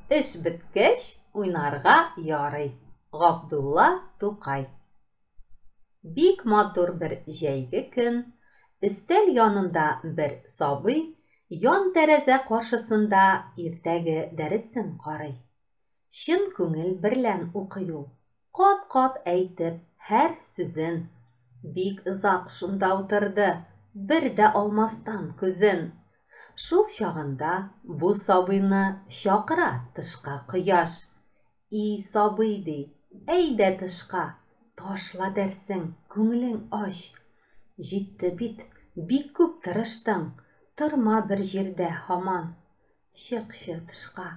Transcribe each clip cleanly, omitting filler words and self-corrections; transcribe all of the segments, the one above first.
Эш беткәч, уйнарга ярый. Габдулла Тукай. Бик матур бер җәйге көн. Өстәл янында бер сабый ян тәрәзә каршысында иртәге дәресен карый. Чын күңел берлән укый ул, кат-кат әйтеп һәр сүзен. Бик озак шунда утырды, бер дә алмастан күзен. Шул чагында бу сабыйны чакыра тышка кояш. И сабый, ди, әйдә тышка, ташла дәрсең, күңелең ач. Җитте бит, бик күп тырыштың, торма бер җирдә һаман. Чыкчы тышка,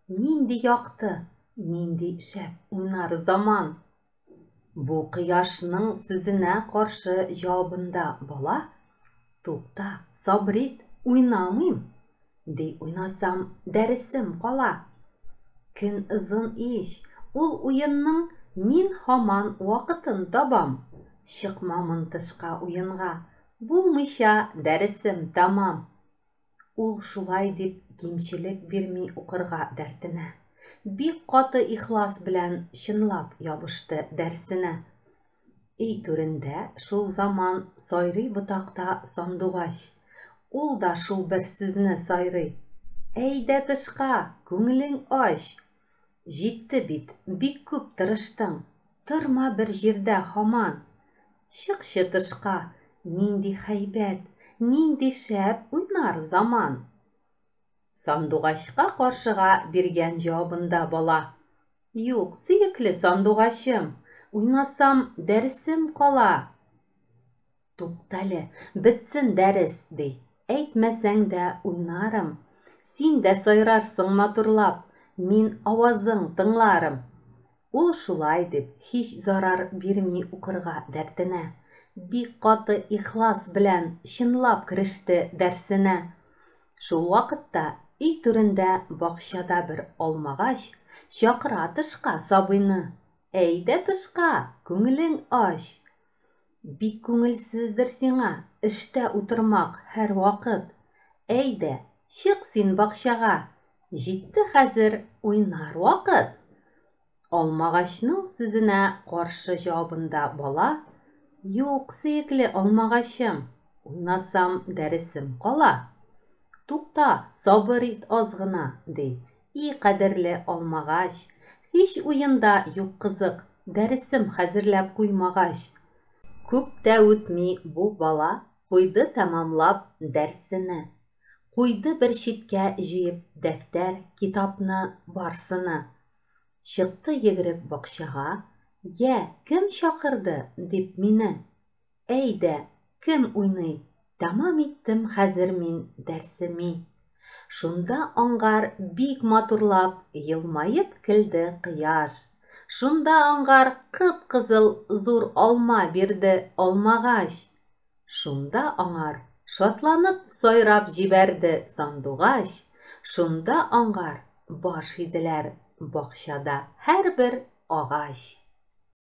нинди якты, нинди шәп уйнар заман! Бу кояшның сүзенә каршы җавабында бала, Тукта, сабыр ит, уйнамыйм, ди, уйнасам, дәресем кала. Көн озын ич, ул уенның мин һаман вакытын табам, чыкмамын тышка уенга, булмыйча дәресем тәмам. Ул шулай дип кимчелек бирми укырга дәртенә. Бик каты ихлас белән чынлап ябышты дәрсенә. Өй түрендә шул заман сайрый ботакта сандугач. Ул да шул бер сүзне сайрый. Әйдә тышка, күңелең ач! Җитте бит, бик күп тырыштың, Торма бер җирдә һаман. Чыкчы тышка, нинди һәйбәт, Нинди шәп уйнар заман! Сандугачка каршыга биргән җавабында бала, Юк, сөекле сандугачым, Уйнасам, дәресем кала. Туктале, бетсен дәрес, ди, әйтмәсәң дә уйнарым. Син дә сайрарсың матурлап, мин авазың тыңларым. Ул шулай дип, һич зарар бирми укырга дәртенә. Бик каты ихлас белән чынлап кереште дәрсенә. Шул вакытта өй түрендә бакчада бер алмагач чакыра тышка сабыйны, Әйдә тышка, күңелең ач! Бик күңелсездер сиңа эштә утырмак һәрвакыт. Әйдә, чык син бакчага, җитте хәзер уйнар вакыт. Алмагачның сүзенә каршы җавабында бала, Юк, сөекле алмагачым, уйнасам, дәресем кала. Тукта, сабыр ит аз гына, ди. И кадерле алмагач, һич уенда юк кызык, дәресем хәзерләп куймагач. Күп тә үтми бу бала куйды тәмамлап дәрсене. Куйды бер читкә җыеп дәфтәр, китапны, барсыны. Чыкты йөгереп бакчага, Йә, кем чакырды, дип мине. Әйдә, кем уйный, тәмам иттем хәзер мин дәрсеми. Шунда аңгар бик матурлап елмаеп көлде кояш. Шунда аңгар кып-кызыл зур алма бирде алмагач. Шунда аңар шатланып сайрап җибәрде сандугач. Шунда аңгар баш иделәр бакчада һәрбер агач.